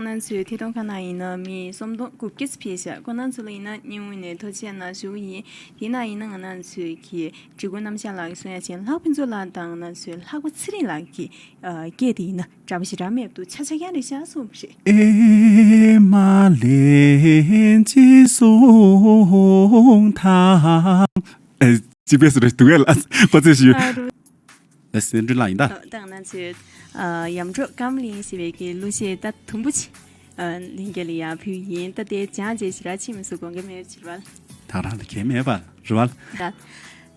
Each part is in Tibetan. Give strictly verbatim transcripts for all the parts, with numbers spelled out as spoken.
ང་ཚོའི་ཐད་གཏོང་ཁང་ནང་ཡིན་ན་མི་སུམ་སྟོང་དགུ་བརྒྱ་ཙམ་ཕེབས་ཤག་ཁོང་རྣམ་ཚོ་ལ་ཡིན་ན་སྙིང་དབུས་ནས་ཐུགས་རྗེ་གནང་ཞུ་གི་ཡིན། དེ་ན་ཡིན་ན་ང་རང་ཚོའི་གི་སྒྲིག་གོ་རྣམ་གཞག་ལགས་ཀྱིས་གསུང་ཡ་བྱས། ལྷག་ཕུན་ཚོགས་ལགས་དང་ང་རང་ཚོའི་ལྷག་པ་ཚེ་རིང་ལགས་ཀྱི་ཨ་སྐད་དེ་ཡིན་ན་འདྲ་པོ་ཞེ་དྲག་མེད་འདུག་ཆ་ཆ་ཡང་རེད་ཤག་གསུངས་པ་རེད། ཨེ་མ་ལན་ཅི་གསུང་དང་། ཨེ་ཅི་བས་རེད་འདུག་གས་ལ་ཁོ་ཚོས་ཞུ། ཨ་རུ། ལགས་སེ་འགྲུལ་ལགས་ཡིན་ད། ད་ང་ཚོས་ཨ་ཡམ་གྲོགས་ཀམ་ལིང་ཞེས་པའི་གི་གླུ་གཞས་ད་དུམ་བུ་ཅིག་ཨ་ལྷན་རྒྱས་ལ་ཡར་ཕུལ་ཡིན། ད་དེ་སྦྱངས་རྗེས་ཞེ་དྲག་ཕྱིན་མི་སོང་དགོངས་འགལ་མེད་ཕྱིར་བ། ད་རང་ལ་གལ་མེད་པ་རེད་བ། ད།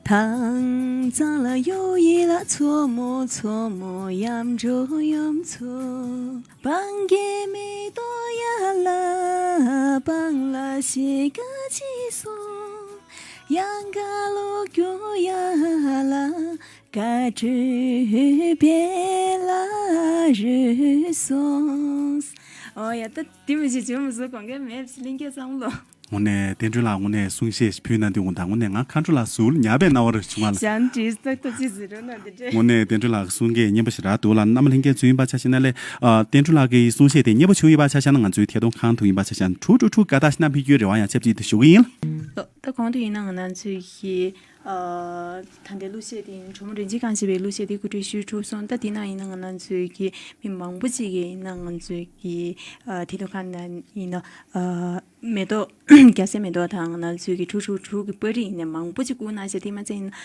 ཐང་ཚང་ལ་གཡོ་ཡི་ལ་མཚོ་མོ་མཚོ་མོ་ཡམ་གྲོགས་ཡོམ་མཚོ། སྤང་རྒྱན་མེ་ཏོག་ཡ་ལ་སྤང་ལ་ཤེས་ཀ་ཅི་སོང་། ཡང་ག་ལོ་གྱོ་ཡ་ལ་དཀར་སྤྲོས་བེ་ལ་རུ་སོང་། ཨོ་ཡ་ད་དེ་མི་ཞིག་བྱུང་མི་སོང་དགོངས་འགལ་མེད་ལྷན་རྒྱས་ཚང་མ་ལོ། དངོས་གནས་བསྟན་སྒྲོན་ལགས་དངོས་གནས་གསུང་བཤད་ཞིག་ཕུལ་གནང་དུས་དངོས་དང་དངོས་གནས་ང་མཁའ་འགྲོ་ལ་ཟུར་ཉར་པའི་སྣང་བ་རེ་བྱུང་བ་ལ། ཞང་བྲིས་ཏག་ཏག་ཅི་ཟེར་རོ་ན་འདི་འདྲས། དངོས་གནས་བསྟན་སྒྲོན་ལགས་ཀྱི་གསུང་སྐད་སྙན་པོ་ཞེ་དྲག་འདུག་ལ། རྣམ་པ་ལྷན་རྒྱས་ཚོ་ཡིན་པ་ཆ་བཞག་ན་ལས་ཨ་བསྟན་སྒྲོན་ལགས་ཀྱི་གསུང་བཤད་དེ་སྙན་པོ་བྱུང་ཡོད་པ་ཆ་བཞག་ན་ང་ཚོའི་ཐད་གཏོང་ཁང་དུ་ཡིན་པ་ཆ་བཞག་ན་དྲུག་དྲུག་དྲུག་དགའ་རྟགས་ཤིག་གནང་ཕེབས་རྒྱུའི་རེ་བ་ཡང་ཆབས་ཅིག་ཏུ་ཞུ་གི་ཡིན། ད་གོང་དུ་ཡིན་ན་ང་རང་ཚོའི་གི་ཨ་ད་ལྟའི་གླུ་གཞས་དེ་ཡིན། གྲོགས་མོ་རིན་ཆེན་གང་ཞེས་པའི་གླུ་གཞས་དེ་གོ་སྒྲིག་ཞུས་གྲུབ་སོང་། ད་དེ་ན་ཡིན་ན་ང་རང་ཚོའི་གི་མི་མང་པོ་ཅིག་གིས་ཡིན་ན་ང་ཚོའི་གི་ཨ་ཐད་གཏོང་ཁང་ན་ཡིན་ན་ཨ་མེ་ཏོག་རྒྱ་སེ་མེ་ཏོག་དང་ང་རང་ཚོའི་གི་དྲུག་དྲུག་དྲུག་གི་པར་རིས་ཡིན་ན་མང་པོ་ཅིག་བསྐུར་གནང་ཤག་དེ་མ་ཚད་ཡིན་ན་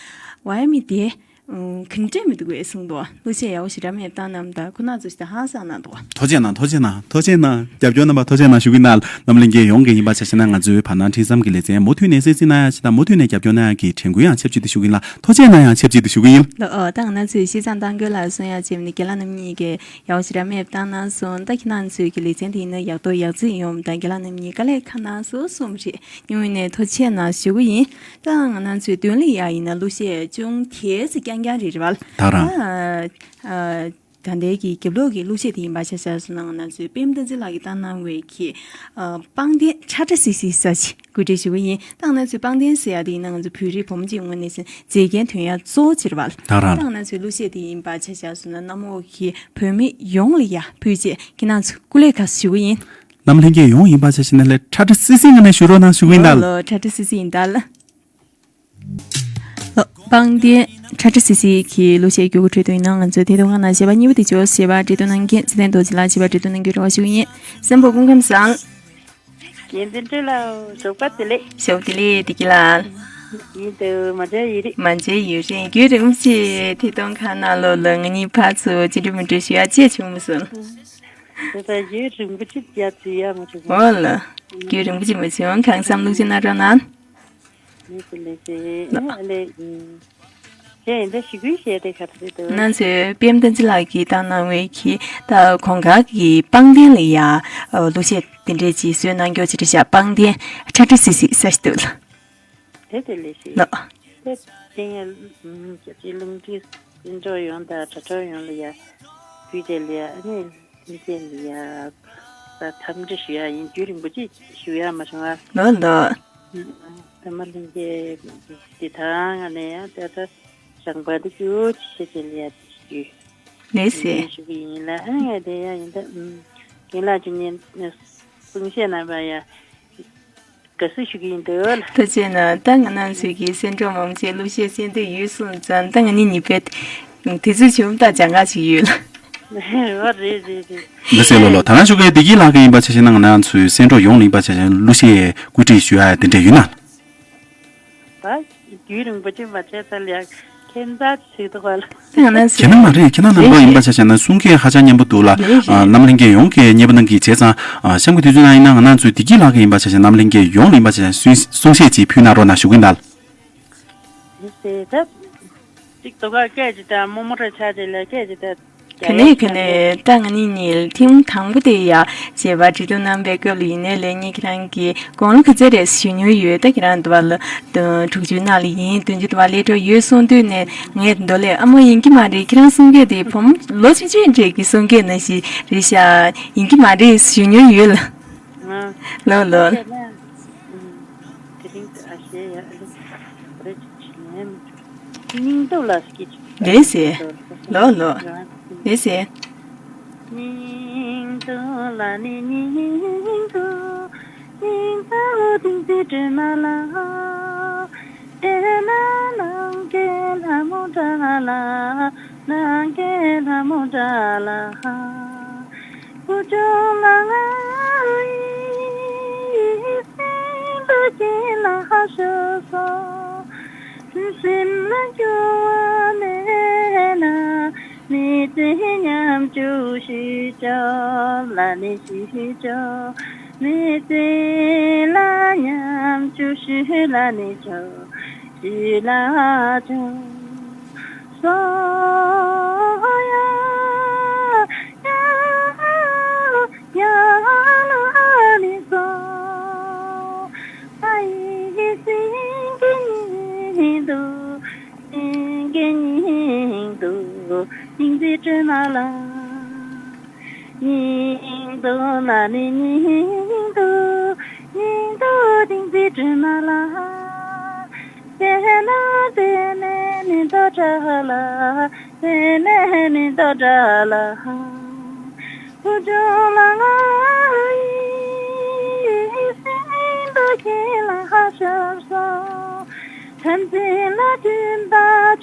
ཝའི་མི་དེ་གང་འདྲས་མི་འདུག་གས་གསུངས་འདུག་གླུ་གཞས་ཡག་པོ་ཞེ་དྲག་མེད་བཏང་གནང་། ད་ཁོ་ན་ཚོ་ཞེ་དྲག་ཧང་སང་གནང་འདུག་ཐུགས་རྗེ་གནང་། ཐུགས་རྗེ་གནང་། ཐུགས་རྗེ་གནང་། རྒྱབ་སྐྱོར་གནང་བ་ཐུགས་རྗེ་གནང་ཞུ་གི་ཡིན་ན། རྣམ་པ་ལྷན་རྒྱས་ཡོངས་ཀྱིས་ཡིན་པ་ཆ་བཞག་ན་ང་ཚོའི་བར་སྣང་འཕྲིན་བཟང་གི་ལེ་ཚན་མུ་མཐུད་ནས་གསན་གཟིགས་གནང་ཡག་ཆེད་དང་མུ་མཐུད་ནས་རྒྱབ་སྐྱོར་གནང་ཡག་གི་དྲན་སྐུལ་ཡང་ཆབས་ཅིག་ཏུ་ཞུ་གི་ཡིན་ལ། ཐུགས་རྗེ་གནང་ཡང་ཆབས་ཅིག་ཏུ་ཞུ་གི་ཡིན། ལགས་འོ། ད་ང་རང་ཚོའི་སྲིད་ཚང་ལྟ་མགོན་ལགས་གསུང་ཡག་བྱས་ནས་རྒན་ལགས་རྣམ་གཉིས་ཀྱིས་ཡག་པོ་ཞེ་དྲག་མེད་བཏང་གནང་སོང་། ད་ཁྱེད་རང་ཚོའི་གི་ལེ་ཚན་དེ་ཡིན་ན་ཡག་ཐོག་ཡག་བརྩེགས་ཡོང་དང་རྒན་ལགས་རྣམ་གཉིས་དཀའ་ལས་ཁག་གནང་སོང་གསུངས་པ་རེད། སྙིང་དབུས་ནས་ཐུགས་རྗེ་གནང་ཞུ་གི་ཡིན། ད་ང་རང་ཚོའི་མདུན་ལ་ཡ་ཡིན་ན་གླུ་གཞས་ཅུང་གལ་ཆེ་རྐྱང་རྐྱང་རེ་རེད་བ། ད་རང་། ཨ། ཨ། ད་ལྟའི་གི་རྒྱབ་ལོགས་ཀྱི་གླུ་གཞས་དེ་ཡིན་པ་ཆ་བཞག་སོང་ན་ང་རང་ཚོའི་པདྨ་བསྟན་འཛིན་ལགས་ཀྱིས་བཏང་གནང་བའི་གི་ཨ་པང་གདན་ཁྲ་ཁྲ་སིལ་སིལ་ཟེར་ཅིག་གོ་སྒྲིག་ཞུ་གི་ཡིན། ད་ང་རང་ཚོའི་པང་གདན་ཟེར་ཡ་དེ་ཡིན་ན་ང་ཚོ་བོད་རིགས་བུ་མོ་གཅིག་ངོས་ནས་ཟེར་མཛེས་རྒྱན་ཐོན་ཡ་གཙོ་བོ་ཅིག་རེད་བ། ད་རང་། ད་ང་རང་ཚོའི་གླུ་གཞས་དེ་ཡིན་པ་ཆ་བཞག་སོང་ན་གནམ་འོག་གི་བོད་མི་ཡོངས་ལ་ཡ་ཕུལ་རྗེས་ཁྱེད་རང་ཚོ་སྐུ་ལས་ཁ་ཞུ་གི་ཡིན། རྣམ་ལྷན་རྒྱས་ཡོངས་ཡིན་པ་ཆ་བཞག་ན་ལས་ཁྲ་ཁྲ་སིལ་སིལ་ངང་ནས་ཞུ་རོགས་གནང་ཞུ་གི་ཡིན་ད། ལོ་ལོ་ཁྲ་ཁྲ་སིལ་སིལ་ཡིན་ད་ལ། ལོ། པང་གདན་ཁྲ་ཁྲ་སིལ་སིལ་གྱི་གླུ་གཞས་སྐྱོ་གུ་འཕྲོད་དུ་ཡིན་ན་ང་ཚོའི་ཐད་གཏོང་ཁང་ནང་གཞས་པ་གཉིས་པོ་དེ་ཅོག་གཞས་པ་འབྲི་སྟོན་གནང་མཁན་ཚེ་བརྟན་རྡོ་རྗེ་ལགས་གཞས་པ་འབྲི་སྟོན་གནང་རྒྱུའི་རེ་བ་ཞུ་གི་ཡིན། སེམས་པ་སྐུ་ཁམས་བཟང་། རྒན་བསྟན་སྒྲོལ་ལགས་ཞོགས་པ་བདེ་ལེགས། ཞོགས་བདེ་ལེགས་བདེ་སྐྱིད་ལགས། ཡིན་དུ་མ་མཇལ་ཡོད་རེད། མ་མཇལ་ཡོད་རེད། རྒྱུན་རིང་པོ་ཅིག་ཐད་གཏོང་ཁང་ནང་ལོགས་ལ་ང་གཉིས་ཕར་ཚུར་བཅར་འདྲི་མི་འདྲི་ཞུ་ཡ་བཅས་བྱུང་མི་སོང་། ད་ལྟ་རྒྱུན་རིང་པོ་ཅིག་ཡ་བཅར་ཡ་མ་བྱུང་། འོ་ལ། རྒྱུན་རིང་པོ་ཅིག་མ་བྱུང་། གང་བསམ་ལུགས་ཅིག་གནང་རོགས་གནང་། ལགས་སེ་ལགས་སེ། ཨ་ལས། ཁྱེད་ཡིན་ད་ཞུ་སྐུལ་བྱས་ཏེ་ག་ཚོད་འདུག་ང་ཚོའི་པདྨ་བསྟན་འཛིན་ལགས་ཀྱིས་བཏང་གནང་བའི་གི་ད་གོང་དཀར་གྱི་པང་གདན་ལ་ཡ་གླུ་གཞས་དེ་འདྲས་ཅིག་བཟོས་གནང་རྒྱུ་ཅིག་རེད་ཤག་པང་གདན་ཁྲ་ཁྲ་སིལ་སིལ་ཟེར་ཞིག་འདུག་ལ། དེ་དེ་ལས་ཤིག་ལགས། དེ་དེ་ཡང་རྒྱལ་སྤྱིའི་རླུང་འཕྲིན་སྤུན་གྲོགས་ཡོངས་དང་དྲ་གྲོགས་ཡོངས་ལ་ཡ་བུ་དེ་ལ་ཡ་ཨ་ནི། ལྷན་རྒྱས་ལ་ཡ། ད་འཚམས་འདྲི་ཞུ་ཡ་ཡིན། རྒྱུན་རིང་པོ་ཅིག་ཞུ་ཡ་མ་བྱུང་བ། ལོ་ལོ། ད་མ་ལྷན་རྒྱས་འདི་ད་ང་ནས་ཡ་ད་ད་ཞང་པ་འདི་རྒྱུ་ཅི་ཤེས་ཅེས་ལ་ཡ་ཞུ་རྒྱུ། ལགས་སེ། ཞུ་གི་ཡིན་ལ། ཨ་ནི་ང་དེ་ཡ་ཡིན་ད་རྒན་ལགས་ཀྱི་ཉིན་གསུང་བཤད་རྣམ་པ་ཡ། དགའ་བསུ་ཞུ་གི་ཡིན་འདོད་ལ། ཐུགས་རྗེ་གནང་། ད་ང་རང་ཚོའི་གི་གསན་གྲོགས་མང་པོ་ཅིག་གླུ་གཞས་གསན་འདོད་ཡོད་གསུངས་ཙང་ད་ང་གཉིས་གཉིས་པོ་དུས་ཚོད་བྱུང་ད་སྦྱང་ག་ཅིག་ཡོད་ལ། འོ་རེད་རེད་རེད། ལགས་སེ་ལོ་ལོ། ད་ནང་བཞུགས་པའི་བདེ་སྐྱིད་ལགས་ཀྱིས་ཡིན་པ་ཆ་བཞག་ན་ང་རང་ཚོའི་གསན་གྲོགས་ཡོངས་ལ་ཡིན་པ་ཆ་བཞག་ན་གླུ་གཞས་བཀོད་སྒྲིག་ཞུ་ཡ་དེ་འདྲ་ཡོད་ན། ད་རྒྱུན་རིང་པོ་ཅིག་མ་བྱས་ཙང་ལ་ཡ་ཁྱད་མཚར་ཞིག་འདུག་ག་ལ། ཁྱེད་རང་མ་རེད། ཁྱེད་རང་རྣམ་པ་ཡིན་པ་ཆ་བཞག་ན་གསུང་སྐད་ཧ་ཅང་སྙན་པོ་འདུག་ལ། རེད་རེད། ཨ་རྣམ་ལྷན་རྒྱས་ཡོངས་ཀྱིས་མཉེས་པོ་གནང་གི་བྱས་ཙང་། ཨ་གཤམ་གྱི་དུས་ཚོད་ནང་ཡིན་ན་ང་རང་ཚོའི་བདེ་སྐྱིད་ལགས་ཀྱིས་ཡིན་པ་ཆ་བཞག་ན་རྣམ་ལྷན་རྒྱས་ཡོངས་ལ་ཡིན་པ་ཆ་བཞག་ན་གསུང་གསུང་བཤད་ཅིག་ཕུལ་གནང་རོགས་གནང་ཞུ་གི་ཡིན་ད། ཡིན་ཟེར་ད། གཅིག་ཏུ་ག་སྐད་ཅིག་དང་རྨོ་མོ་རེ་ཆགས་ཅིག་ལ་སྐད་ཅིག་ད། ག་ནས་ག་ནས་ད་ང་གཉིས་གཉིས་ཐེངས་དང་པོ་དེ་ཡ་བྱས་པ་འབྲི་དུ་གནང་པའི་སྐབས་ལ་ཡིན་ནའི་ལས་ངས་ཁྱེད་རང་གི་དགུང་ལོ་ག་ཚོད་རེད་ཞུ་མྱོང་ཡོད། ད་ཁྱེད་རང་འདི་བ་ལ་དྲུག་ཅུ་ནང་ལ་ཡིན་བདུན་ཅུ་འདི་བ་སླེབས་འགྲོ་ཡོད་གསུངས་དུས་ནས་ངས་མདོ་ལས་ཨ་མ་ཡིན་གྱི་མ་རེད། ཁྱེད་རང་གསུང་སྐད་དེ་བུ་མོ་ལོ་ཆུང་ཆུང་འདྲས་ཀྱི་གསུང་སྐད་ནང་བཞིན་རེད་ཤག་ཡིན་གྱི་མ་རེད་ཞུ་མྱོང་ཡོད་ལ། ལོ་ལོ། དེ་རིང་ཨ་ཤེ་ཡ་རེ་ཅིག་ནས་སྙིང་སྟོབས་ལ་སྐྱིད་ཅིག་རེད་ཟེར། ལོ་ལོ། རེད་ཟེར། སྙིང་སྡུག་ལ་ནི་སྙིང་སྡུག་སྙིང་སྡུག་ཏིང་འཛིན་སྒྲོལ་མ་ལ། དེ་ན་ནམ་མཁའི་ལྷ་མོ་འདྲ་ལ། ནམ་མཁའི་ལྷ་མོ་འདྲ་ལ། བུ་ཆུང་ལ་ང་ཡི་སེམས་པ་ཁྱེད་ལ་ཧ་ཤོས་སོང་། སེམས་ལ་སྐྱོ་བ་མེད་ན། མི་ཚེ་ཉམ་ཆུང་ཞིག་ཆོག་ལ་ནི་ཞིག་ཆོག་མི་ཚེ་ལ་ཉམ་ཆུང་ཞིག་ལ་ནི་ཆོག་ཞིག་ལ་ཆོག་སོ་ཡ་ཡ་ཡ་ལ་ནི་སོ། ཨ་ཡི་སེང་གེ་སྙིང་སྡུག་སེང་གེ་སྙིང་སྡུག་སྙིང་རྗེ་སྒྲོལ་མ་ལ། སྙིང་སྡུག་ལ་ནི་སྙིང་སྡུག་སྙིང་སྡུག་སྙིང་རྗེ་སྒྲོལ་མ་ལ། དེ་ན་དེ་ནས་མི་འདོད་དྲ་ལ། དེ་ནས་མི་འདོད་དྲ་ལ། བུ་ཆུང་ལ་ང་ཡི་སེམས་པ་ཁྱེད་ལ་ཧ་ཤར་སོང་། དམ་ཚིག་ལ་མཐུན་པ་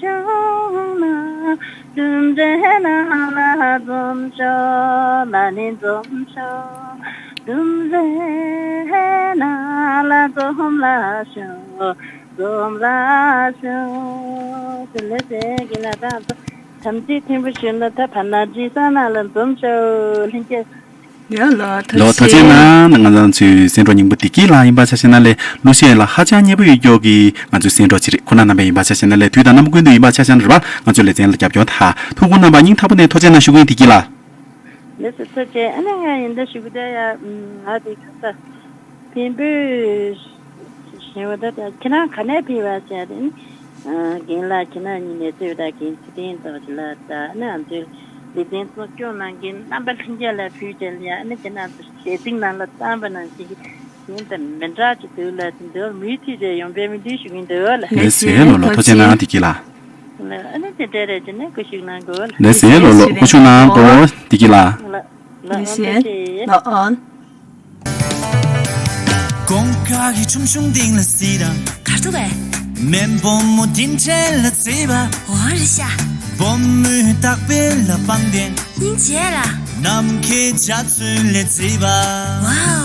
བྱུང་ན། ལྡུམ་རའི་ནང་ལ་འཛོམས་ཤོག་ལ་ནི་འཛོམས་ཤོག་ལྡུམ་རའི་ནང་ལ་འཛོམས་ལ་ཤོག་འཛོམས་ལ་ཤོག་དེ་ལས་དེ་གི་ལ་དང་དམ་ཚིག་མཐུན་པོ་བྱུང་ན་ད་བར་ན་འབྲི་ས་ནང་ལ་འཛོམས་ཤོག་ལྷན་རྒྱས། ཡ་ལོ་ཐུགས་རྗེ་ཆེ། ལོ་ཐུགས་རྗེ་གནང་། ང་རང་ཚོའི་གསན་གྲོགས་སྙིང་པོ་བདེ་སྐྱིད་ལགས་ཡིན་པ་ཆ་བཞག་ན་ལས་གླུ་གཞས་ལ་ཧ་ཅང་མཉེས་པོ་ཡོད་ཀྱོག་གི་ང་ཚོའི་གསན་གྲོགས་ཅིག་རེད། ཁོ་ན་རྣམ་པ་ཡིན་པ་ཆ་བཞག་ན་ལས་དུས་དང་རྣམ་པ་ཀུན་ཏུ་ཡིན་པ་ཆ་བཞག་ན་རེད་པ། ང་ཚོའི་ལེ་ཚན་ལ་རྒྱབ་སྐྱོར་དང་ཐུགས་ཁུར་གནང་བ་སྙིང་ཐག་པ་ནས་ཐུགས་རྗེ་གནང་ཞུ་གི་ཡིན་བདེ་སྐྱིད་ལགས། ལགས་སོ་ཐུགས་རྗེ་ཆེ། ཨ་ནི་ང་ཡིན་ད་ཞུ་གི་ད་ཡ་ང་དེ་ཁ་ས་ཕན་པོ་ཞེས་པ་ད་ད་ཁྱེད་རང་ག་ནས་ཕེབས་པ་བྱས་ཏེ་ནི། རྒན་ལགས་ཁྱེད་རང་གཉིས་ནས་གཙོས་ད་རྒན་ཚེ་བརྟན་རྡོ་རྗེ་ལགས་དང་ཨ་ནི་ང་ཚོའི་ལེ་ཚན་གཙོ་སྐྱོང་གནང་མཁན་རྣམ་པ་ལྷན་རྒྱས་ལ་ཕུལ་བྱས་ལ་ཡ་ཨ་ནི་ཁྱེད་རང་ཚོ་ཞལ་གཟིགས་ནང་ལ་བཏང་པ་ནང་བཞིན་གྱི་གཞན་དང་མི་འདྲ་ཅིག་འདུག་ལ་དེ་འདྲ་མུ་མཐུད་དེ་ཡོང་བའི་སྨོན་འདུན་ཞུ་གིན་འདུག་ལ། ལགས་སོ་ལགས་སོ་ལགས་སོ་ཐུགས་རྗེ་གནང་བདེ་སྐྱིད་ལགས། ལགས་ཨ་ནི་དེ་འདྲ་རེད་ཅེ་ནས་སྐུ་གཟུགས་གནང་དགོས་ལ། ལགས་སོ་ལགས་སོ་སྐུ་གཟུགས་གནང་དགོས་བདེ་སྐྱིད་ལགས། ལགས་ལགས་ཨ་ནི་ལགས་ཨ་ནི། ཀོང་ཀ་གི་ཁྲོམ་གཞུང་སྟེང་ལ་སྲིད་དང་། གར་ཐུག་པས། མེན་པོ་མོ་དིན་ཆེན་ལ་རྩིས་པ། འོ་རེད་ཤག་བོམ་མོའི་སྟག་པའི་ལ་པང་གདན། སྙིང་རྗེ་ལ། ནམ་མཁའི་འཇའ་ཚོན་ལ་རྩིས་པ། ཝའོ།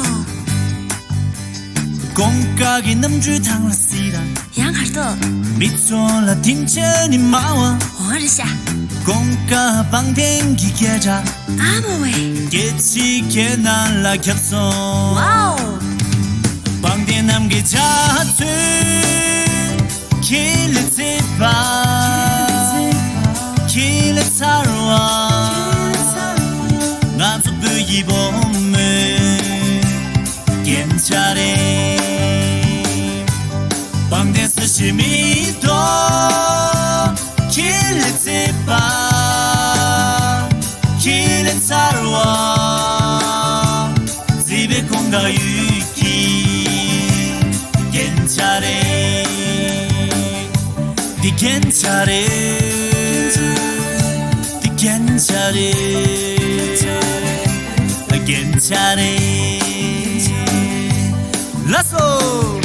ཀོང་ཀ་གི་གནམ་གྲུའི་ཐང་ལ་སྲིད་དང་། ཡང་གར་ཐུག་མི་ཚོ་ལ་དིན་ཆེན་ནི་མ་བ། འོ་རེད་ཤག་ཀོང་ཀ་པང་གདན་གྱི་སྐད་སྒྲ། ཨ་མ་ཝེ། སྐད་ཅིག་སྐད་ནང་ལ་ཁྱབ་སོང་། ཝའོ། པང་གདན་ནམ་མཁའི་འཇའ་ཚོན་ཁྱེད་ལ་རྩིས་པ། ཁྱེད་ལ་མཚར་བ། ང་ཚོ་བོད་ཀྱི་བུ་མོའི་རྒྱན་ཆ་རེད། པང་གདན་སུ་ཞིག་མི་ཐོག་ཁྱེད་ལ་རྩིས་པ། ཁྱེད་ལ་མཚར་བ། རྩིས་པའི་ཀོང་ཀ་ཡུལ་གྱི་རྒྱན་ཆ་རེད། འདི་རྒྱན་ཆ་རེད། འདི་རྒྱན་ཆ་རེད། རྒྱན་ཆ་རེད། ལགས་སོ།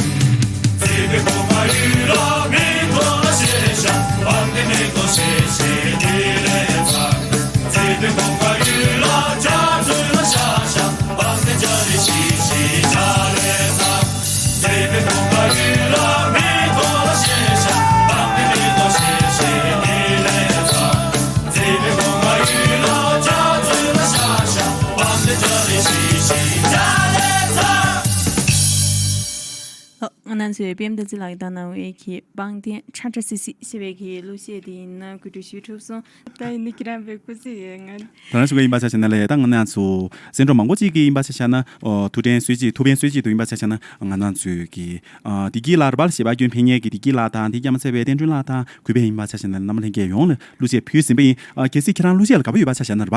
ཨོ། ང་རང་ཚོའི་པད་མ་བསྟན་འཛིན་ལགས་ཀྱིས་བཏང་གནང་བའི་གི་པང་གདན་ཁྲ་ཁྲ་སིལ་སིལ་ཞེས་པའི་གི་གླུ་གཞས་དེ་ཡིན་ན་གོ་སྒྲིག་ཞུས་གྲུབ་སོང་། ད་ཡིན་ན་ཁྱེད་རང་པའི་སྐུ་ཚེ་ཡོད་ང་། ད་ལྟ་ཞུ་གི་ཡིན་པ་ཆ་བཞག་ན་ལས་ད་ང་རང་ཚོ་གསན་གྲོགས་མང་པོ་ཅིག་གིས་ཡིན་པ་ཆ་བཞག་ན་ཨོ་ཐུགས་དྲན་གསོལ་ཇ་ཐུགས་ཕན་གསོལ་ཇ་དུ་ཡིན་པ་ཆ་བཞག་ན་ང་རང་ཚོའི་གི་ཨ་བདེ་སྐྱིད་ལགས་རེད་པ། གཞས་པ་སྐྱོན་ཕེབས་མཁན་གི་བདེ་སྐྱིད་ལགས་དང་དེ་རྒྱ་མ་ཚད་པའི་བསྟན་སྒྲོན་ལགས་དང་གུས་པས་ཡིན་པ་ཆ་བཞག་ན་རྣམ་པ་ལྷན་རྒྱས་ཡོངས་ལ་གླུ་གཞས་ཕུལ་ཟིན་པ་ཡིན། ཨ་གལ་སྲིད་ཁྱེད་རང་གླུ་གཞས་ལ་དགའ་པོ་ཡོད་པ་ཆ་བཞག་ན་རེད་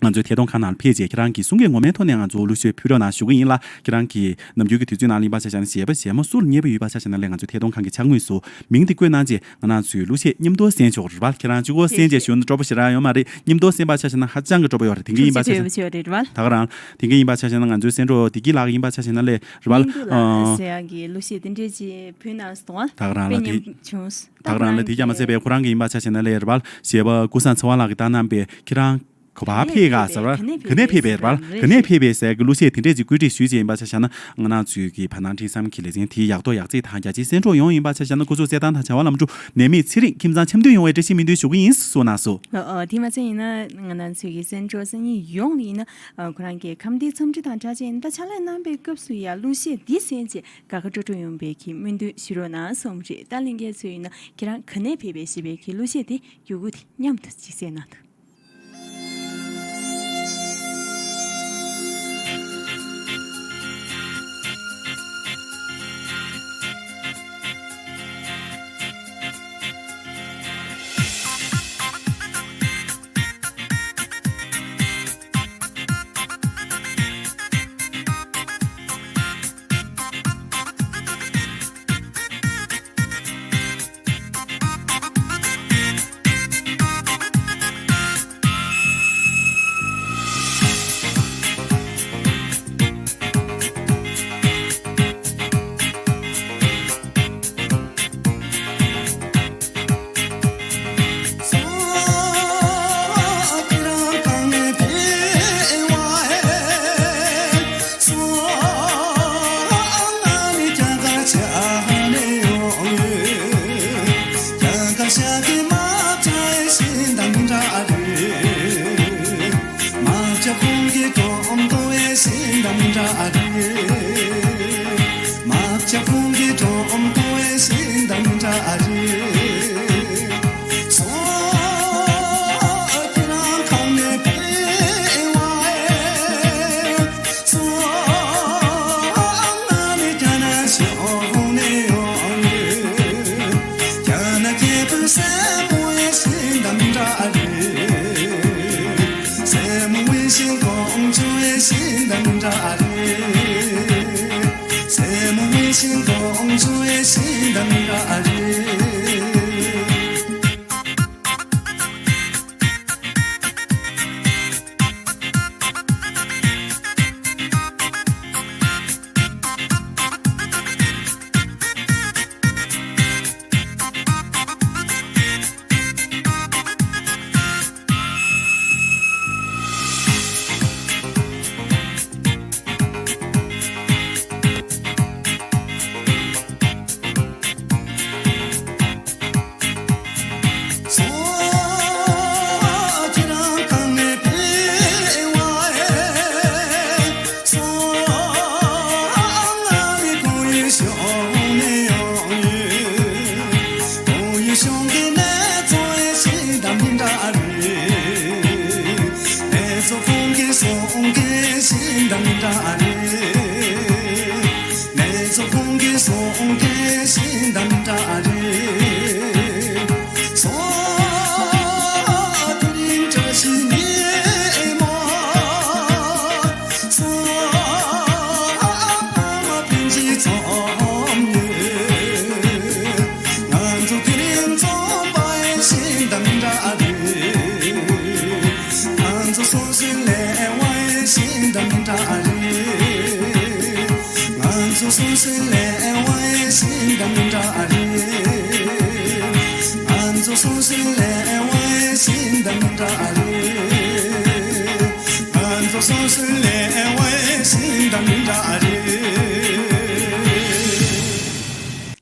པ། ང་ཚོའི་ཐད་གཏོང་ཁང་ནང་ལ་ཕེབས་རྗེས་ཁྱེད་རང་གི་གསུང་སྐད་ངོ་མའི་ཐོག་ནས་ང་ཚོ་གླུ་གཞས་ཕུལ་རོགས་གནང་ཞུ་གི་ཡིན་ལ། ཁྱེད་རང་གི་ནམ་རྒྱུན་གྱི་དུས་ཚོད་ནང་ལ་ཡིན་པ་ཆ་བཞག་ན། གཞས་པ་གཞས་མ་སུ་ལ་མཉེས་པོ་ཡོད་པ་ཆ་བཞག་ན་ལས། ང་ཚོའི་ཐད་གཏོང་ཁང་གི་ཕྱག་ངོས་སུ་མིང་དེ་བཀོད་གནང་རྗེས། ང་རང་ཚོའི་གླུ་གཞས་མཉམ་དུ་གསན་ཆོག་རེད་པ། ཁྱེད་རང་གཅིག་པོ་གསན་རྗེས་ཞུ་ན་སྤྲོ་པོ་ཞེ་དྲག་ཡོད་མ་རེད། མཉམ་དུ་གསན་པ་ཆ་བཞག་ན་ཧ་ཅང་གི་སྤྲོ་པོ་ཡོད་རེད། དེང་གི་ཡིན་པ་ཆ་བཞག་ན། ཐུགས་རྗེ་ཆེ་ཆེ་ཡོད་རེད་པ། ད་ག་རང་དེང་གི་ཡིན་པ་ཆ་བཞག་ན་ང་ཚོའི་གསན་གྲོགས་བདེ་སྐྱིད་ལགས་ཡིན་པ་ཆ་བཞག་ན་ལས་རེད་པ། སྙིང་སྡུག་ལ་ཟེར་ཡག་གི་གླུ་གཞས་དེ་འདྲས་ཅིག་ཕུལ་གནང་སོང་ང་། ད་ག་རང་ལ་དཔེ་དེ་ཉམས་བྱུང་། ད་ག་རང་ལ་དེ་རྒྱ་མ་ཚད་པའི་ཁོ་རང་གི་ཡིན་པ་ཆ་བཞག་ན་ལས་རེད་པ། གཞས་པ་ཀུན་བཟང་ཚེ་དབང་ལགས་ཀྱིས་བཏང་གནང་པའི་ཁྱེད་རང་ག་པར་ཕེབས་ག་ཟེར་བ། ག་ནས་ཕེབས་པའི་རེད་པ། ག་ནས་ཕེབས་པའི་ཟེར་གི་གླུ་གཞས་དེ་འདྲས་ཅིག་བཀོད་སྒྲིག་ཞུས་བྱས་ཡིན་པ་ཆ་བཞག་ན། ང་རང་ཚོའི་གི་བར་སྣང་འཕྲིན་བཟང་གི་ལེ་ཚན་དེའི་ཡག་ཐོག་ཡག་བརྩེགས་དང་རྒྱ་ཆེའི་གསན་གྲོགས་ཡོངས་ཡིན་པ་ཆ་བཞག་ན། སྐུ་གཟུགས་གསལ་ཐང་དང་བྱ་བ་ལམ་འགྲོ། ནད་མེད་ཚེ་རིང་ཁྱིམ་ཚང་འཆམ་མཐུན་ཡོང་བའི་བཀྲ་ཤིས་སྨོན་འདུན་ཞུ་གི་ཡིན་གསུངས་གནང་སོང་། ཨོ་ཨོ། དེ་མ་ཚད་ཡིན་ན་ང་རང་ཚོའི་གི་གསན་གྲོགས་སང་ཉིན་ཡོངས་ཡིན་ན། ཨ། ཁོ་རང་གི་ཁམས་བདེ་འཚམས་འདྲི་དང་སྦྲགས་བྱས་ཡིན་ད་ཕྱག་ལས་གནང་པའི་སྐབས་སུ་ཡང་གླུ་གཞས་འདི་གསན་རྗེས་དགའ་དགའ་སྤྲོ་སྤྲོ་ཡོང་བའི་གི་སྨོན་འདུན་ཞུ་རོགས་གནང་གསུངས་རེད། ད་ལྷན་རྒྱས་ཚོ་ཡིན་ན་ཁྱེད་རང་ག་ནས་ཕེབས་པའི་ཞེས་པའི་གི་གླུ་གཞས་དེ་ཡུ་གུ་དེ་མཉམ་དུ་ཅིག་གསན་གནང་དང་།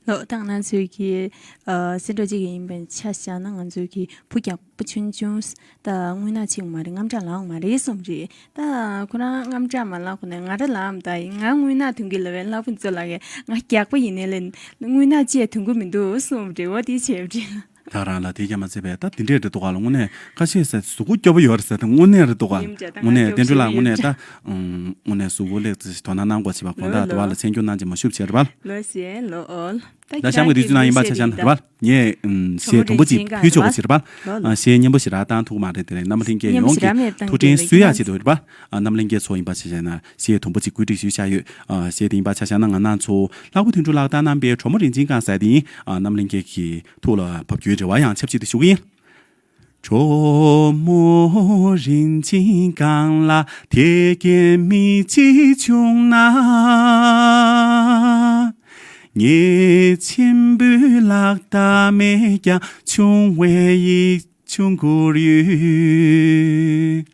ལོ། ད་ང་ཚོའི་གི་ཨ་སེ་འབྲུ་གཅིག་ཡིན་པའི་ཆ་བཞག་ན་ང་ཚོའི་གི་བུ་རྒྱག་པོ་ཆུང་ཆུང་ད་རྔུལ་ནག་ཆེ་བ་མ་རེད། རྔམ་དྲག་ལངས་མ་རེད་གསུངས་རེད། ད་ཁོ་རང་རྔམ་དྲག་མ་ལངས་གོང་ནས་ང་ར་ལངས་ད་ཡིན། ང་རྔུལ་ནག་ཐོན་གི་ལབ་པས་ལྷ་བུ་ཚོ་ལ་གས་ང་རྒྱག་པ་ཡིན་ནའི་ལས་རྔུལ་ནག་ཅིག་ཐོན་གི་མི་འདུག་གསུངས་རེད། འོ་དེ་བྱས་པ་རེད། ད་རང་ལ་དེ་རྒྱ་མ་ཚད་པས་ད་དེ་འདྲས་རེད་འདུག་ག་ལ། དངོས་གནས་ཁ་ཤས་ཟེར་གཟུགས་པོ་སྐྱོ་པོ་ཡོད་རེད་ཟེར། ད་དངོས་གནས་རེད་འདུག་ག། ཡིན་ཅག་ད་དངོས་གནས་ང་བསྟན་སྒྲོལ་ལགས་སྐྱོ་པོ་དངོས་གནས་ད་ཡིན་ཅག་དངོས་གནས་གཟུགས་པོ་ལེགས་ཙི་དོ་སྣང་གནང་དགོས་བྱས་པ་དགོངས་དག། ལོ་དུ་བ་ལ་མཚན་སྐྱོ་གནང་བྱས་མ་ཤུབ་བྱས་རེད་པ། ལོ་ཞེས་ལོ་ཨོལ། ད་ད་གཤམ་གྱི་དུས་ཚོད་ནང་ཡིན་པ་ཆ་བཞག་ན་རེད་པ། ངས་ཨམ་གཞས་དུམ་བུ་གཅིག་ཕུལ་ཆོག་གི་ཟེར་པ། ཨ་གཞས་སྙན་པོ་ཞིག་རག་བཏང་ཐུབ་མ་རེད། དེ་ལས་རྣམ་པ་ལྷན་རྒྱས་ཡོངས་ཀྱི་ཐུགས་དྲན་གསོ་ཡག་ཆེད་དུ་རེད་པ། ཨ་རྣམ་པ་ལྷན་རྒྱས་ཚོ་ཡིན་པ་ཆ་བཞག་ན་གཞས་དུམ་བུ་གཅིག་བཀོད་སྒྲིག་ཞུས་བཞག་ཡོད། ཨ་གཞས་དེ་ཡིན་པ་ཆ་བཞག་ན་ང་རང་ཚོ་ལྷག་པ་དོན་གྲུབ་ལགས་བཏང་གནང་པའི་གྲོགས་མོ་རིན་ཆེན་སྒང་ཟེར་དེ་ཡིན། ཨ་རྣམ་པ་ལྷན་རྒྱས་ཀྱི་ཐུགས་ལ་བབས་རྒྱུའི་རེ་བ་ཡང་ཆབས་ཅིག་ཏུ་ཞུ་གི་ཡིན། གྲོགས་མོ་རིན་ཆེན་སྒང་ལ་དེ་གའི་མི་གཅིག་བྱུང་ན། ངའི་མཆིམས་ཕུའི་ལག་རྟགས་མེད་ཀྱང་ཆུང་བའི་ཡིག་ཆུང་བསྐུར་ཡོད།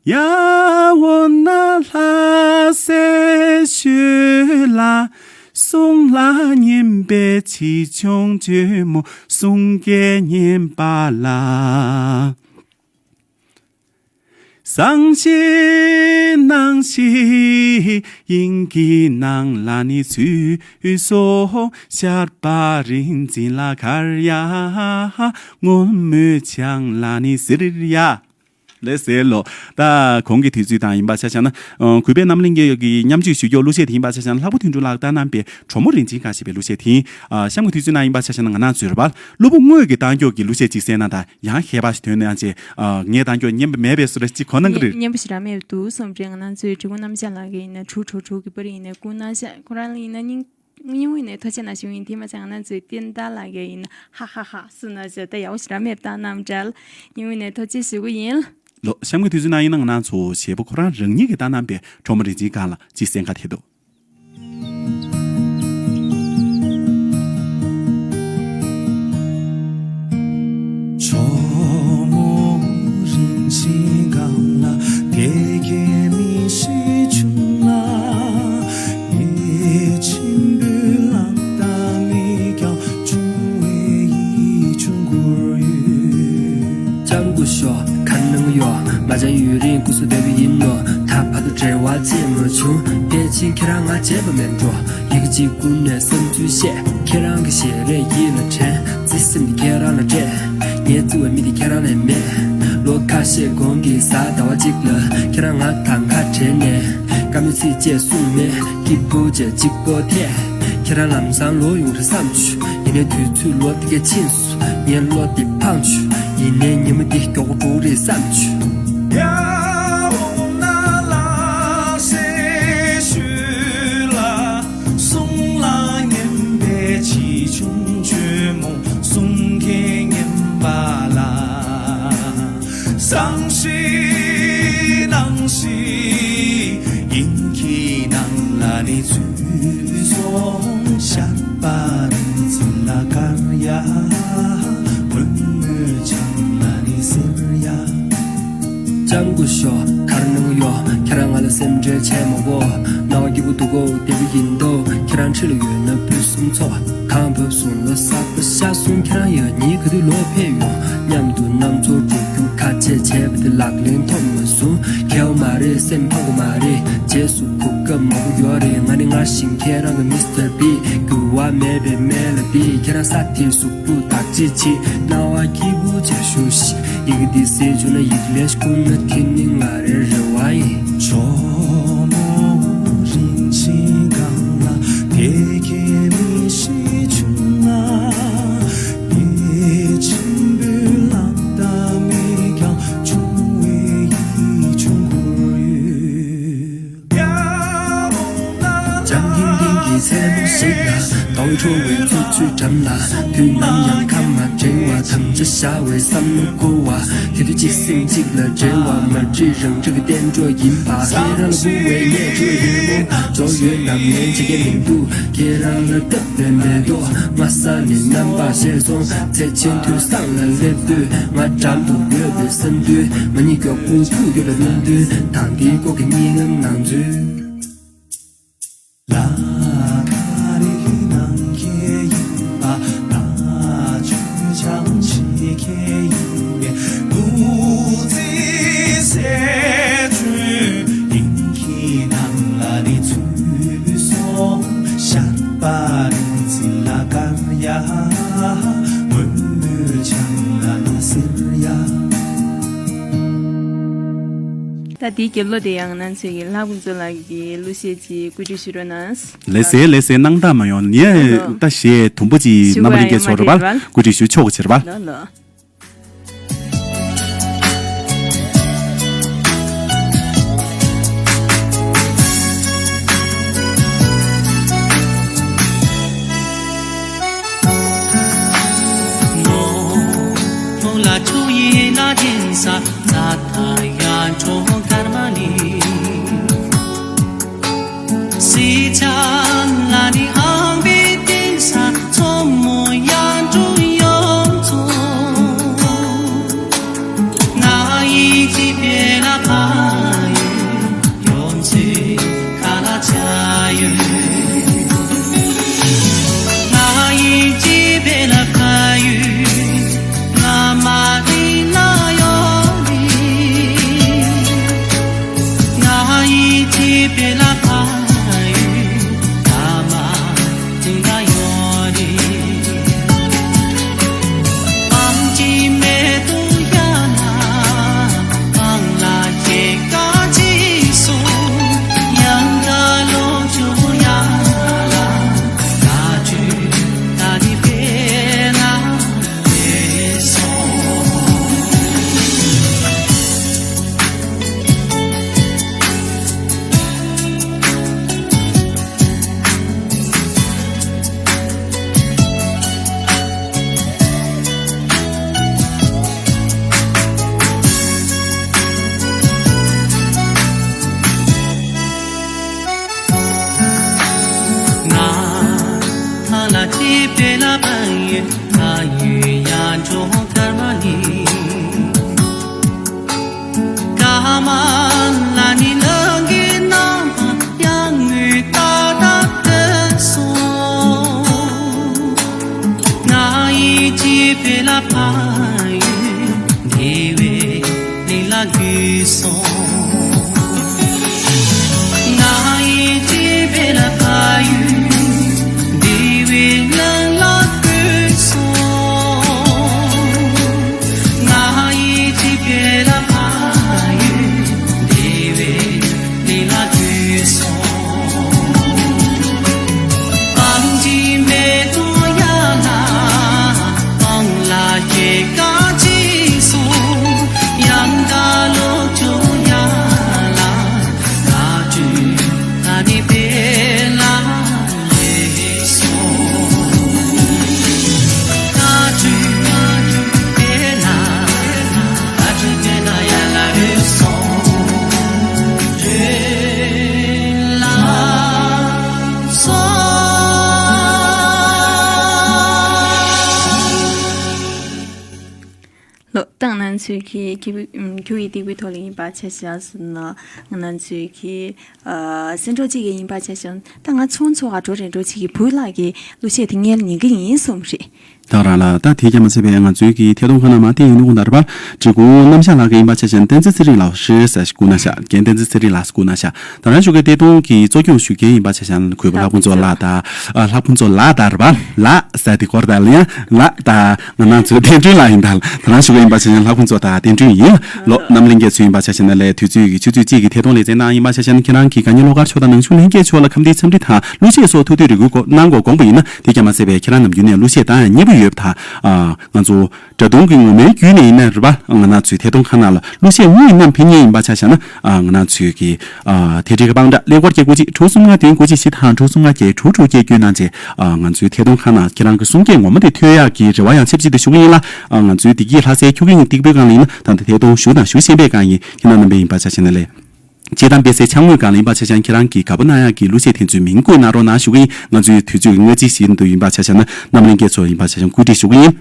ཡ་འོ་ན་ལྷ་སའི་ཤུལ་ལ་གསུང་ལ་སྙན་པའི་ཆེ་ཆུང་ཇོ་མོ་གསུང་སྐད་སྙན་པ་ལ། བཟང་ཞིག་སྣང་ཞིག་དབྱིངས་ཀྱི་ནང་ལ་ནི་ཚུད་སོང་། ཤར་པ་རིག་འཛིན་ལ་གར་ཡ། སྔོན་མོའི་བྱང་ལ་ནི་ཟེར་ཡ། ལེ་ཟེར་ལོ། ད་གོང་གི་དུས་ཚོད་དང་ཡིན་པ་ཆ་བཞག་ན། ཨ་གུས་པས་རྣམ་གླིང་གི་མཉམ་སྤྱོད་ཞུ་རྒྱུ་གླུ་གཞས་དེ་ཡིན་པ་ཆ་བཞག་ན་ལྷག་པ་དོན་གྲུབ་ལགས་བཏང་གནང་པའི་གྲོགས་མོ་རིན་ཆེན་སྒང་ཞེས་པའི་གླུ་གཞས་དེ་ཡིན། ཨ་གཤམ་གྱི་དུས་ཚོད་ནང་ཡིན་པ་ཆ་བཞག་ན་ང་རང་ཚོའི་རེད་པ། གླུ་བུ་དངོས་ཀྱི་བཏང་སྐྱོགས་ཀྱི་གླུ་གཞས་གཅིག་གསན་ན་ད་ཡང་ཁྱད་པར་ཞིག་ཐོན་ན་ཡང་ཅེས། ཨ་ངས་བཏང་སྐྱོགས་སྙན་པ་མེད་པའི་བཟོ་འདྲ་གཅིག་གོ་གནང་གི་རེད། སྙན་པོ་ཞིག་རག་མེད་འདུག་བསམ་རེད། ང་རང་ཚོའི་དྲི་བ་རྣམ་གཞག་ལགས་ཀྱི་ཡིན་ན་དྲུག་དྲུག་དྲུག་གི་པར་ཡིན་ན་སྐུ་ན་ཤ་ཁོ་རང་ལ་ཡིན་ན་སྙིང་སྙིང་དབུས་ནས་ཐུགས་རྗེ་གནང་ཞུ་ཡིན། དེ་མ་ཚད་ང་རང་ཚོའི་བསྟན་དར་ལགས་ཀྱི་ཡིན་ན་ཧ་ཧ་ཧ་སུ་ན་ཞེས་ད་ཡག་པོ་ཞིག་རག་མེད་བཏང་གནང་འདྲ། སྙིང་དབུས་ནས་ཐུགས་རྗེ་ཞུ་གི་ཡིན། ལོ་གཤམ་གྱི་དུས་ཚོད་ནང་ཡིན་ན་ང་རང་ཚོ་གཞས་པ་ཁོ་རང་རང་ཉིད་ཀྱིས་བཏང་གནང་པའི་གྲོགས་མོ་རིན་ཆེན་སྒང་ལ་གཅིག་གསན་ག་དེ་འདུག་གྲོགས་མོ་རིན་ཆེན་སྒང་ལ་དེ་གའི་མི་ཞིག་བྱུང་ན། ངའི་མཆིམས་ཕུའི་ལག་རྟགས་མེད་ཀྱང་ཆུང་བའི་ཡིག་ཆུང་བསྐུར་ཡོད། ལྕམ་སྐུ་ཞབས་ག་རེ་གནང་གི་ཡོད། ང་ཅང་ཡུན་རིང་སྐུ་གཟུགས་བདེ་པོ་ཡིན་ནོ། ད་བར་དུ་འབྲེལ་བ་བྱས་མ་བྱུང་། ཕལ་ཆེར་ཁྱེད་རང་ང་བརྗེད་པ་མེད་འགྲོ། ཡི་གེ་གཅིག་བསྐུར་ནས་བསམ་ཚུལ་བཤད། ཁྱེད་རང་གི་ཞལ་རས་ཡིད་ལ་དྲན། བརྩེ་སེམས་འདི་ཁྱེད་རང་ལ་སྤྲད། ངའི་བརྩེ་བའི་མི་འདི་ཁྱེད་རང་ལས་མེད། ལོ་ཁ་ཤས་གོང་གི་གཟའ་ཟླ་བ་གཅིག་ལ་ཁྱེད་རང་ང་དང་ཁ་བྲལ་ནས། བཀའ་མོལ་ཚིག་བཅད་གསུངས་མེད། སྐྱིད་པོ་བྱས་གཅིག་པོ་ཐལ། ཁྱེད་རང་ལམ་སང་ལོག་ཡོང་རེད་བསམ་བྱུང་། ཡིན་ནའི་དུས་ཚོད་ལོ་འདི་ག་ཕྱིན་སོང་། ངའི་བློ་འདི་ཕངས་བྱུང་། ཡིན་ནའི་ཉི་མ་འདི་མགྱོགས་པོ་འགྲོ་གི་རེད་བསམ་བྱུང་། ཡ་འོ་ན་ལྷ་སའི་ཤུལ་ལ་གསུང་ལ་སྙན་པའི་ཆེ་ཆུང་ཇོ་མོ་གསུང་སྐད་སྙན་པ་ལ། བཟང་ཞིག་སྣང་ཞིག་དབྱིངས་ཀྱི་ནང་ལ་ནི་ཚུད་སོང་། ཤར་པ་རིག་འཛིན་ལ་གར་ཡ། སྔོན་མོའི་བྱང་ལ་ནི་ཟེར་ཡ། ལྕམ་སྐུ་ཞབས་ག་རེ་གནང་གི་ཡོད། ཁྱེད་རང་ང་ལ་སེམས་ཁྲལ་བྱས་མ་དགོས། སྣང་བ་སྐྱིད་པོ་འདུག་གོ། བདེ་པོ་ཡིན་འདུག་ཁྱེད་རང་འཁྲིས་ལ་ཡོད་ན་ཕུན་སུམ་ཚོགས། གངས་བབས་སོང་ལོ་གསར་པ་ཤར་སོང་། ཁྱེད་རང་ཡང་ཉིན་ག་དུས་ལོག་ཕེབས་ཡོང་། མཉམ་དུ་གནམ་མཚོ་འགྲོ་རྒྱུ་ཁ་ཆད་བྱས་པ་དེ་ལག་ལེན་ཐོབ་མ་སོང་། ཁེལ་བ་མ་རེད། སེམས་ཕངས་པ་མ་རེད། རྗེས་སུ་གོ་སྐབས་མང་པོ་ཡོད་རེད། ང་ནི་སྔར་བཞིན་ཁྱེད་རང་གི་མི་སི་ཊར་བི། འགྱུར་བ་མེད་པའི་སྨན་བླ་འདི། ཁྱེད་རང་ས་དེར་གཟུགས་པོ་བདག་གཅེས་བྱེད། སྣང་བ་སྐྱིད་པོ་བྱས་བཞུགས་ཤིག་ཡི་གེ་འདི་གསལ་བྱུང་ན་ཡིག་ལན་ཞིག་བསྐུར་ན། དེ་ནི་ང་རའི་རེ་བ་ཡིན། གྲོགས་མོ་རིན་ཆེན་སྒང་ལ་དེ་གའི་མི་ཞིག་བྱུང་ན། ངའི་མཆིམས་ཕུའི་ལག་རྟགས་མེད་ཀྱང་ཆུང་བའི་ཡིག་ཆུང་བསྐུར་ཡོད། འཇམ་ཐིང་ཐིང་གི་མཚན་མོ་ཞིག་ལ། ཟླ་བའི་འཕྲོ་བའི་ཚུལ་འཆོས་འགྲམ་ལ། དུས་ནམ་ཡང་ཁ་མ་བྲལ་བ། དམ་བཅའ་བཞག་པའི་བསམ་བློ་འཁོར་བ། དེ་དུས་གཅིག་སེམས་གཅིག་ལ་འབྲེལ་བ། མ་བསྒྲིགས་རང་འགྲིག་གི་བསྟན་འགྲོ་ཡིན་པ། ཁྱེད་རང་ལ་བསྐུར་བའི་ངས་འགྲོ་ཡོད་མོ། འགྲོ་ཡོད་ནམ་ངན་བྱེད་མཁན་མི་འདུག་ཁྱེད་རང་ལ་བཏབ་པའི་མེ་ཏོག་སྔ་ས་ནས་རྣམ་པར་ཤེས་སོང་། ཚེ་ཆེན་དུས་བཟང་ལ་སླེབས་དུས། ང་འགྲམ་དུ་ཡོད་པའི་བསམ་དུས། ང་གཉིས་མགྱོགས་པོ་ཐུག་ཡོད་པའི་སྨོན་འདུན། དང་དེའི་སྐོར་གྱི་གཉིད་ལམ་ནང་ཚུད། ལ་ཁ་རི་ནང་གི་ཡིན་པ། ད་ཆོས་ཆང་ཆེ་གེ་ཡིན་པའི་ནུ་རྩིས་སེ་ཆུ་དབྱིངས་ཀྱི་ནང་ལ་ནི་ཚུད་སོང་། ཤར་པ་རིག་འཛིན་ལ་དཀར་ཡ། སྔོན་མོའི་ དེའི་རྒྱབ་ལོགས་དེ་ཡང་ང་ཚོའི་ལྷ་ཕུན་ཚོགས་ལགས་ཀྱི་གླུ་གཞས་ཅིག་བཀོད་སྒྲིག་ཞུ་རོགས་གནང་། ལགས་སེ་ལགས་སེ། སྣང་དག་མ་ཡོང་ནས་ད་གཞས་དུམ་བུ་ཅིག་རྣམ་པ་ལྷན་རྒྱས་ཚོར་བ་བཀོད་སྒྲིག་ཞུ་ཆོག་ཕྱིར་བ། ལོ་ལོ། ལོ། ད་ང་ཚོས་ཀྱི་ཁྱེད་ཁྱོད་ཡི་སྟེགས་བུའི་ཐོག་ལ་ཡིན་པ་ཆ་བཞག་ཟེར་ན། ང་ཚོས་ཀྱི་སེམས་ཁྲོག་གཅིག་གི་ཡིན་པ་ཆ་བཞག་ན། ད་ང་ཚོང་ཚོགས་ཨ་འགྲོ་རེ་འགྲོ་གཅིག་གི་བུ་ལགས་ཀྱི་གླུ་གཞས་དེ་ངས་ཉན་གི་ཡིན་གསུངས་རེད། ད་རང་ལ་ད་དེ་རྒྱ་མ་ཚད་པའི་ང་ཚོའི་གི་ཐད་གཏོང་ཁང་ནང་མ་བལྟས་ཡིན་ནོ་ད་ར་པ། དྲི་གུ་རྣམ་གཞག་ལགས་ཀྱི་ཡིན་པ་ཆ་བཞག་ན་བསྟན་འཛིན་ཚེ་རིང་ལགས་ཧྲི་ཟེར་ཞིག་སྐུ་ན་ཤ་རྒན་བསྟན་འཛིན་ཚེ་རིང་ལགས་སྐུ་ན་ཤ། ད་རང་ཞུ་གི་ཐད་གཏོང་གི་གཙོ་སྐྱོང་ཞུ་མཁན་ཡིན་པ་ཆ་བཞག་ན་གུས་པ་ལྷ་ཕུན་ཚོགས་ལགས་ད། ལྷ་ཕུན་ཚོགས་ལགས་ད་ར་པ་ལགས་ཟེར་དེ་སྐོར་ད་ལ་ཡང་ལགས་ད། ང་རང་ཚོའི་བསྟན་སྒྲོན་ལགས་ཡིན་ད། ད་རང་ཞུ་གི་ཡིན་པ་ཆ་བཞག་ན་ལྷ་ཕུན་ཚོགས་ད་བསྟན་སྒྲོན་ཡིན། ལོ། རྣམ་གླིང་རྒྱལ་ཚོས་ཡིན་པ་ཆ་བཞག་ན་ལས་དུས་ཚོད་ཀྱི་ཆུ་ཚོད་གཅིག་གི་ཐད་གཏོང་ལས་འཛིན་གནང་ཡིན་པ་ཆ་བཞག་ན་ཁྱེད་རང་གི་དགའ་ཉེ་བློ་དཀར་ཕྱོགས་དང་ནང་ཆོས་ལྷན་རྒྱས་ཕྱོགས་ལ་ཁམས་བདེའི་འཚམས་འདྲི་དང་གླུ་གཞས་སོགས་ཐུགས་འདོད་རེ་སྐུལ་གནང་དགོས་དགོངས་པ་ཡིན་ན་དེ་རྒྱ་མ་ཚད་པའི་ཁྱེད་རང་ནམ་རྒྱུན་ནས་གླུ་གཞས་བཏང་ཡང་མཉེས་པོ་ཡོད་པ་དང་། ང་ཚོ་སྒྲ་དུང་གི་ངོ་མའི་བརྒྱུད་ནས་ཡིན་ན་རེད་པ། ང་རང་ཚོའི་ཐད་གཏོང་ཁང་ནང་ལ་གླུ་གཞས་དངོས་ཡིན་ནམ་ཕན་ཉེས་ཡིན་པ་ཆ་བཞག་ན་ང་རང་ཚོའི་གི་ཐད་འབྲེལ་གྱི་དཔང་རྟགས་ཀླད་ཀོར་བརྒྱད་དགུ་གཅིག་དྲུག་གསུམ་ལྔ་བདུན་དགུ་གཅིག་བཞི་དང་དྲུག་གསུམ་ལྔ་བརྒྱད་དྲུག་དྲུག་བརྒྱད་བརྒྱུད་གནང་རྗེས་ང་ཚོའི་ཐད་གཏོང་ཁང་ནང་ཁྱེད་རང་གི་གསུང་སྐད་ངོ་མ་དེ་ཐོས་ཡག་གི་རེ་བ་ཡང་ཆབས་ཅིག་ཏུ་ཞུ་གི་ཡིན་ལ། ང་ཚོའི་བདེ་སྐྱིད་ལྷ་སའི་ཁྱུག་གི་སྟེགས་བུའི་སྒང་ལ་ཡིན་ན་ད་ལྟ་ཐད་གཏོང་ཞུ་དང་ཞུ་བཞིན་པའི་སྒང་ཡིན། ཁྱེད་རང་རྣམ་པས་ཡིན་པ་ཆ་བཞག་ན་ལས། སྤྱིར་བཏང་དཔེ་སའི་ཆང་དངོས་སྒང་ལ་ཡིན་པ་ཆ་བཞག་ན་ཁྱེད་རང་གི་དགའ་པོ་གནང་ཡག་གི་གླུ་གཞས་དེ་ཚོའི་མིང་བཀོད་གནང་རོགས་གནང་ཞུ་གི་ཡིན། ང་ཚོའི་དུས་ཚོད་ཀྱི་སྔ་ཕྱི་བཞིན་དུ་ཡིན་པ་ཆ་བཞག་ན་རྣམ་གླིང་རྒྱལ་ཚོ་ཡིན་པ་ཆ་བཞག་ན་གུས་བཀུར་ཞུ་གི་ཡིན།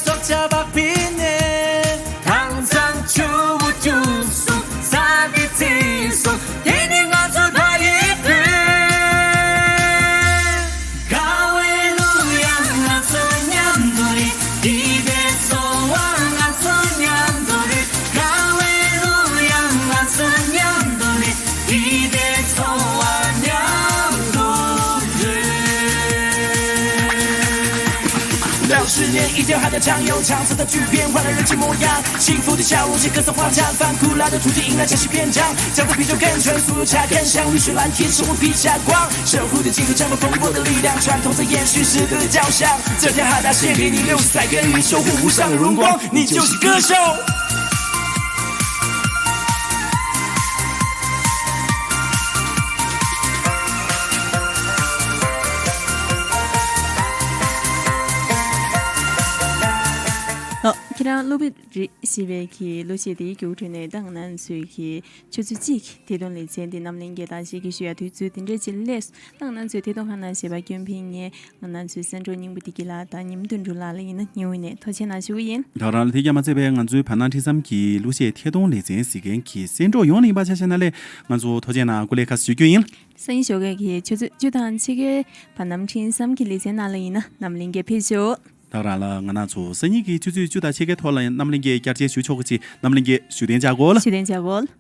སྲོག་ཆགས་པགས་པའི་ནད། དྭངས་གཙང་ཆུ་བོ་བཅུ་གསུམ་ས་གི་རྩེ་གསུམ། དེ་ནི་ང་ཚོ་བར་ཡི་བོད། དགའ་བའི་གླུ་དབྱངས་ང་ཚོ་མཉམ་དུ་རེད། སྐྱིད་པའི་ཚོར་བ་ང་ཚོ་མཉམ་དུ་རེད། དགའ་བའི་གླུ་དབྱངས་ང་ཚོ་མཉམ་དུ་རེད། 你的错啊，两度人。六十年一条海的酱油，酱色的巨变，换了人间模样。幸福的笑容，是各色花香，翻苦辣的土地，迎来潮汐篇章。江南啤酒更纯，酥油茶更香，绿水蓝天，生活比霞光。守护的金河，绽放蓬勃的力量，传统在延续，时代的交响。这条海大献给你，六十载耕耘，收获无上的荣光，你就是歌手。 ཨོ། ཁྱེད་རང་གླུ་བི་རི་ཞེས་པའི་གི་གླུ་གཞས་དེའི་རྒྱུགས་སྤྲོད་ནས་ད་ང་རང་ཚོའི་གི་ཆུ་ཚོད་གཅིག་ཐད་གཏོང་ལེ་ཚན་དེ་རྣམ་གླིང་གི་ད་ཞིག་གི་ཞུ་ཡ་དུས་ཚོད་དེ་འདྲས་ཅིག་སླེབས། ད་ང་རང་ཚོའི་ཐད་གཏོང་ཁང་ནང་གཞས་པ་སྐྱོན་ཕིང་ངས་ང་རང་ཚོའི་གསན་གྲོགས་སྙིང་པོ་བདེ་སྐྱིད་ལགས་དང་ཉི་མ་དོན་གྲུབ་ལགས་ལ་ཡིན་ན་སྙིང་དབུས་ནས་ཐུགས་རྗེ་གནང་ཞུ་གི་ཡིན། ད་རང་ལ་དེ་རྒྱ་མ་ཚད་པའི་ང་ཚོའི་བར་སྣང་འཕྲིན་བཟང་གི་གླུ་གཞས་ཐད་གཏོང་ལེ་ཚན་གཟིགས་མཁན་གྱི་གསན་གྲོགས་ཡོངས་ལ་ཡིན་པ་ཆ་བཞག་ན་ལས་ང་ཚོ་ཐུགས་རྗེ་གནང་སྐུ་ལས་ཁ་ཞུ་རྒྱུ་ཡིན། སང་ཉིན་ཞོགས་ཀས་ཀྱི་ཆུ་ཚོད་བཅུ་དང་ཕྱེད་ཀའི་བར་སྣང་འཕྲིན་བཟང་གི་ལེ་ཚན་ནང་ལ་ཡིན་ན་རྣམ་གླིང་གི་ཕེབས་ཤོག། ད་རང་ལ་ང་རང་ཚོ་སང་ཉིན་གྱི་ཆུ་ཚོད་བཅུ་དང་ཕྱེད་ཀའི་ཐོག་ལ་རྣམ་གླིང་གི་བསྐྱར་མཇལ་ཞུ་ཆོག་གི་ཆེད་རྣམ་གླིང་གི་བཞུགས་གདན་འཇགས་དགོས་ལ། བཞུགས་གདན་འཇགས་དགོས་ལ།